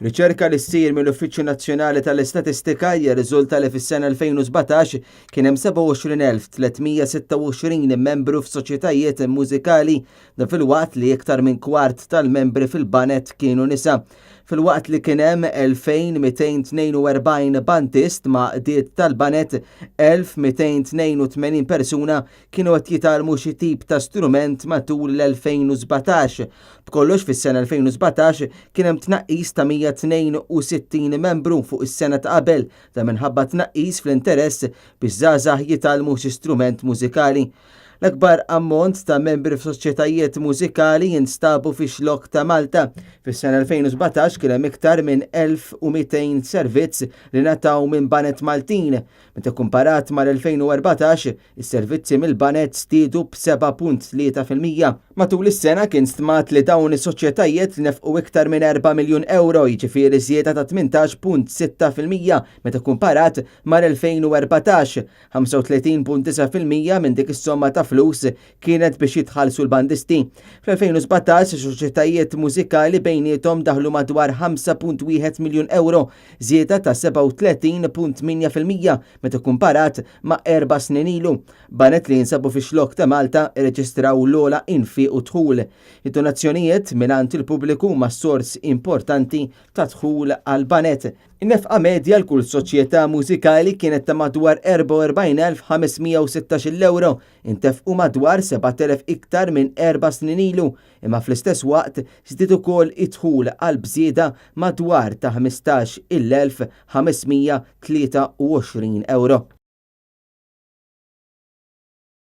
Riċerka li ssir mill-Uffiċċju Nazzjonali tal-Istatistika jirriżulta li fis-sena 2017 kien hemm 27,326 membru f'soċjetajiet mużikali, dan filwaqt li iktar minn kwart tal-membri fil-baned kienu nisa. Filwaqt li kien hemm 2,242 bandist ma' għaqdiet tal-baned, 1,282 persuna kienu qed jitgħallmu xi tip ta' strument matul l-2017. B'kollox fis-sena 2017 kien hemm tnaqqis ta' 162 membru fuq is-sena ta' qabel, dan minħabba tnaqqis fl-interess biex żgħażagħ jitgħallmu xi strument mużikali. L-akbar ammont ta' membri f'soċjetajiet mużikali jinstabu fix-Xlokk ta' Malta. Fis-sena 2017 kien hemm iktar minn 1,200 servizz li ngħataw minn baned Maltin. Meta kumparat mal-2014, Is-servizzi mill-baned żdiedu b'7.3%. Matul is-sena kien stmat li dawn is-soċjetajiet nefqu iktar minn 4 miljun ewro, jiġifieri żieda ta' 18.6% meta kumparat mal-2014. 35.9% minn dik is-somma ta' flus kienet biex jitħallsu l-bandisti. Fl-2017 is-soċjetajiet mużikali bejniethom daħlu madwar 5.1 miljun ewro, żieda ta' 37.8% meta kumparat ma' erba' snin ilu. Baned li jinsabu fix-Xlokk ta' Malta rreġistraw l-ogħla infiq u dħul. Id-donazzjonijiet mingħand il-pubbliku huma sors importanti ta' dħul għall-baned. In-nefqa medja għal kull soċjetà mużikali kienet ta' madwar 44,516 ewro, intefqu madwar 7,000 iktar minn erba' snin ilu, imma fl-istess waqt żdied ukoll id-dħul għal b'żieda madwar ta' 15,523 ewro.